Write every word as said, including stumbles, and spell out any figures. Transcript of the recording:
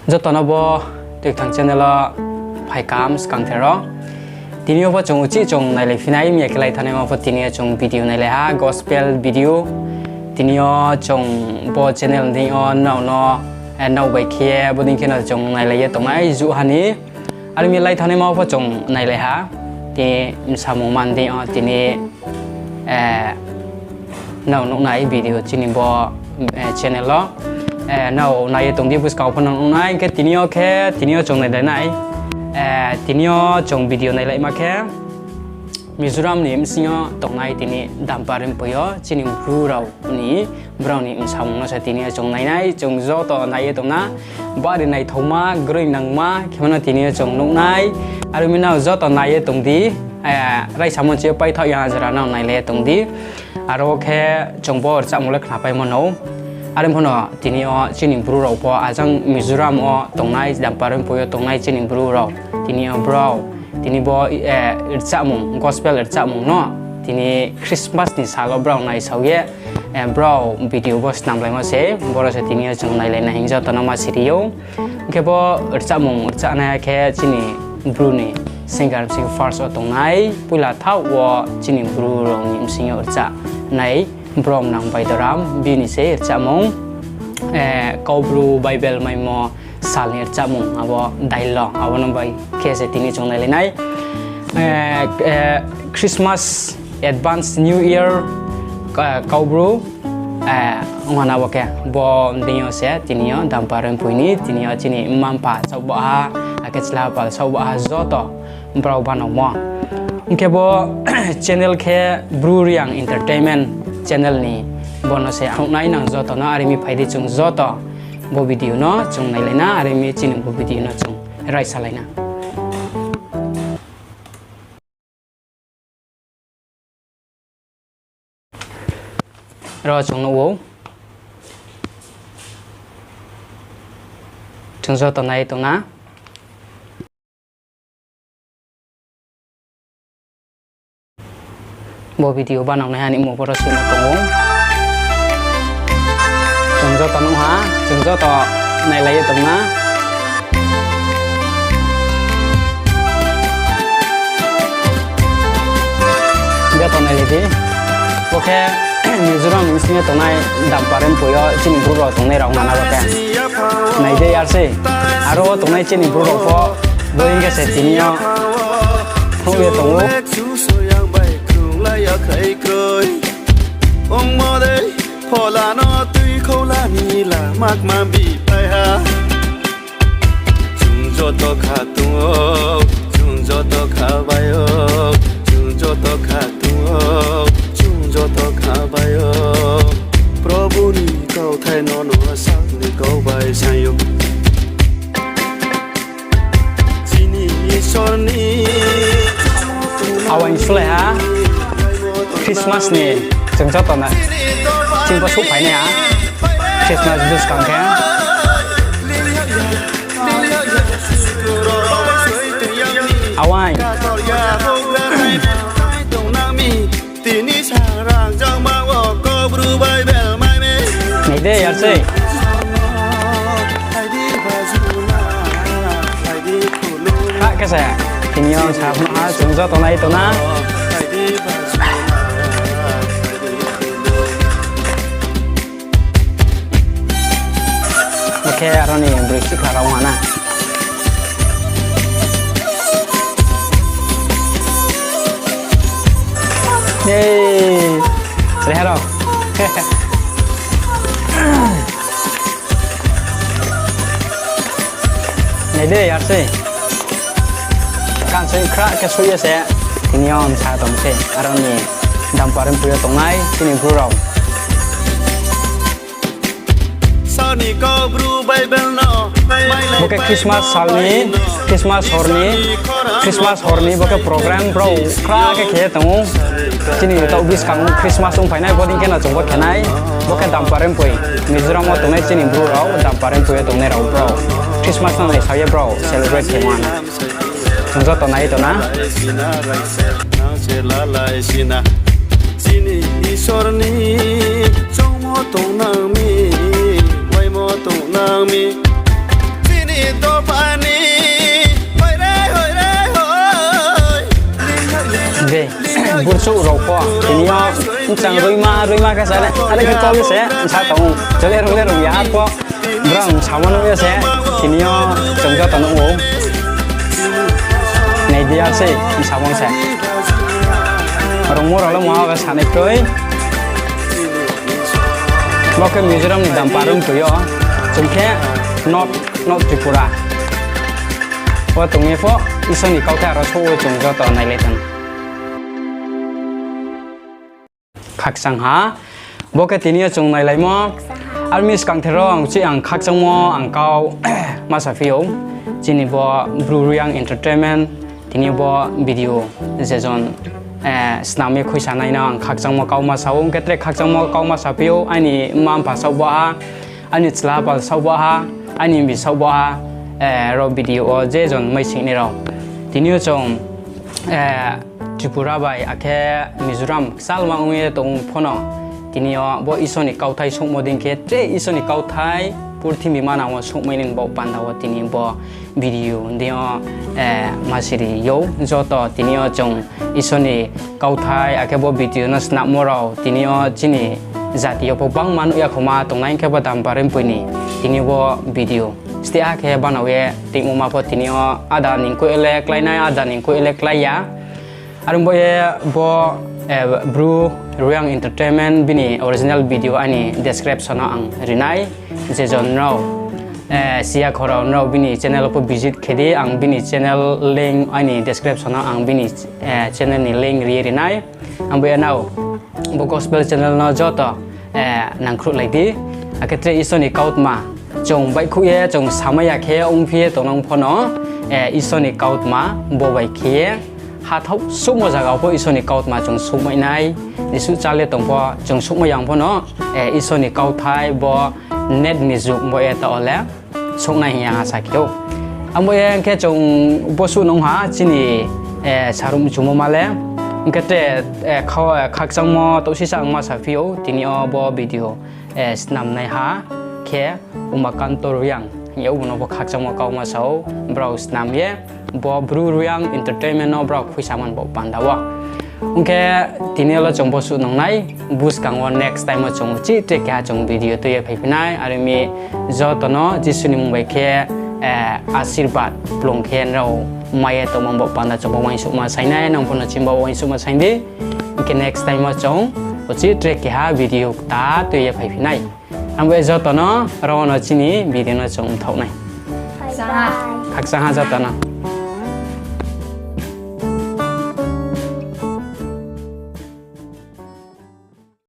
Joto no bo Tuithang channel wo phai kaham skangther rao. Tini yo pho chung uchih chung nailai phi nai, miya khe lai thanaima pho tini yo chung video nailai ha, gospel video. Tini yo chung bo channel ni deing yo nrao no, eh, nrao bai khe bodei khe no chung nailai ye tongnai juh ha ni. Are mi lai thanaima pho chung nailai ha. Tini bsamung man deing yo tini, eh, nrao nuhnai video chini bo, eh, channel wo. Eh, nrao nai ye tong di, buskang pho nrao nuhnai, hing khe tini yo khe, tini yo chung nailai nai. Eh, tini yo chung video nailaima khe, Mizoram ni bsing yo tongnai tini Dampa Rempoi yo chini Bru rao ni, brao ni bsamung no se tini yo chung nainai, chung joto nai ye tong na. Bari naithaoma, groing nangma khe mano tini yo chung nuhnai. Are mi nrao joto nai ye tong di, eh, raisa monchi yo paithaoh ya jora nrao nailai ye tong di. Aro khe chung bo rchamung le khnapaimo no. Are pho no tini yo chini Bru rao pho ajang Mizoram wo tongnai, Dampa Rempoi yo tongnai chini Bru rao. Tini yo brao, tini bo, eh, rchamung, gospel rchamung no, tini Christmas ni sal wo brao naisao ye, eh, brao video bo snamlaimo se, boro se tini yo chung nailai nai hing joto no ma siri ou. Hing khe bo rchamung rchanai khe chini Bru ni singer bsing first wo tongnai, poila thaoh wo chini Bru rao ni bsing yo rchanai Bromnang Baidoram, bini se rchamung, eh, Kaubru Bible maimo sal ni rchamung, abo dailo, abo no bai khe se tini chung nailai nai. Eh, eh, Christmas, Advance New Year, ka-, Kaubru, eh, ong ha na bo khe, bo deing yo se tini yo Dampa Rempoi ni, tini yo chini mma-mpha saohba ha, akhe chla pal saohba ha joto brao banaomo. Hing khe bo channel khe Bru Reang Entertainment channel ni, bo no se ang nai nang joto no, are mi phai di chung joto bo video no chung nailai na, are mi chini bo video no chung raisalai na. Ro chung nuh ou. Chung joto nai tong na. Bo video banang nai ha ni mmung boro sima tong ou. Chung joto nuh ha, chung joto nailai ye tong na. Joto nailai di. Bo khe Mizoram ni bsing yo tongnai Dampa Rempoi yo chini Bru rao tongnai rao ong ha na bo khe. Nai de yar sei. Aro wo tongnai chini Bru rao pho bo hing khe se tini yo phnuh ye tong ou. Ongmo dei phola no tuikhouh la ni la makma bipai ha. Chung joto kha tong ou, chung joto kha bai ou, chung joto kha tong ou, chung joto kha bai ou. Probhu ni kauthai no no sak ni kau bai sai ou. Chini Isor ni awaing sulai ha, Christmas ni chung joto na, chini bo souhphai nai ha, Christmas buskang khe. Awaing. Tini sa rang jangma wo Kaubru Bible mai mi. Nai de yar sei. Kha khe se, tini yo sa phnuh ha, chung joto nai tong na. Bo khe aro ni broi sihkhla rao ong ha na. Yay! Reha rao. Nai de yar sei. Kansoi khra khe suh ye se. Tini yo bsa tong se. Aro ni Dampa Rempoi yo tongnai chini Bru rao. Bo khe Christmas sal ni, Christmas hor ni, Christmas hor ni bo khe program brao khra khe khe ye tong ou. Chini taoh buskang Christmas ongphai nai, bodei khe no chung bo khe nai. Bo khe Dampa Rempoi, Mizoram wo tongnai chini Bru rao, Dampa Rempoi yo tongnai rao brao Christmas no naisao ye brao celebrate khe ma na. Chung joto nai tong na. Chini Isor ni choungmo tongnang mi, waimo tongnang mi. Chini Burchouh rao pho tini yo bchang roima roima khe sa, are khe kau ye se bsa tong ou. Jole rung le rung ya arpho brao bsamo nuh ye se tini yo chung joto nuh ou. Nai di ar sei bsamung se. Rungmo rao le mungha khe sanai kroi. Bo khe Mizoram ni Damparumtui yo. Chung khe North, North Tripura. Bo tong ye pho Isor ni kauthai aro souh wo chung joto nailai tong. Khakchang ha. Bo khe tini yo chung nailaimo. Ar mi skangther wo ang chih ang khakchangmo ang kau ma saphi ou. Chini bo Bru Reang Entertainment, tini bo video je jon, eh, snam ye khuisa nai no ang khakchangmo kau ma sa ou. Ong khe tre khakchangmo kau ma saphi ou, aini mma mpha saoh bo ha, aini chla pal saoh bo ha, aini mbi saoh bo ha, eh, ro video wo je jon maising nai rao. Tini yo chung, eh, Tripura bai akhe Mizoram kchalma ong ye tong pho no, tini yo bo Isor ni kauthai souhmo dei khe tre Isor ni kauthai purthimbi manang wo souhmai ni baoh panda wo tini bo video dei yo, eh, ma siri ou. Joto tini yo chung Isor ni kauthai akhe bo video no snammo rao tini yo chini jati yo pho bangma nuh ya khoma tongnai khe bo Damparumtui ni tini bo video. Steh ha khe banao ye tongmo ma pho tini yo ada ni koi le klái nai, ada ni koi le klái ya. Are bo ye bo, eh, Bru Reang Entertainment bini original video aini description wo ang ri nai. Je jon nrao, eh, siya khorao nrao bini channel wo pho visit khe di, ang bini channel link aini description wo ang bini, eh, channel ni link ri ye ri nai. Ang bo ye nrao bo gospel channel no joto, eh, nangkhruhlai di. Akhe tre Isor ni kautma chung baihkhouh ye chung samai ya khe ongphi ye tongnang pho no, eh, Isor ni kautma bo bai khe ye hathaoh souhmo zaga wo pho Isor ni kautma chung souhmai nai. Jesuh chá le tong pho chung souhmai ya pho no, eh, Isor ni kauthai bo net ni jug bo ye taoh wo le souhnai hing ye ang asa khe ou. Ang bo ye ong khe chung bosuh nung ha chini, eh, saruh mchumo ma le. Ong khe tre, eh, khakchangmo taoh sisa ang ma saphi ou, tini yo bo video, eh, snamnaiha khe Umakanto Reang hing ye, obo no bo khakchangmo kau ma sa ou, brao snam ye bo Bru Reang Entertainment no brao khuisa man baoh panda wo. Ong khe tini yo le chung bosuh nung nai, buskang wo next time wo chung uchih tre keha chung video tui ye phaiphi nai, are mi joto no Jisu ni mmung bai khe, eh, asirbad kplung khe nrao mai ye tongmo baoh panda chung bo uaingsouhma saing nai, nang pho no chini bo uaingsouhma saing di. Ong khe next time wo chung uchih tre keha video kta tui ye phaiphi nai. Ang bo ye joto no ro no chini video no chung mthaoh nai. Khakchang ha joto no.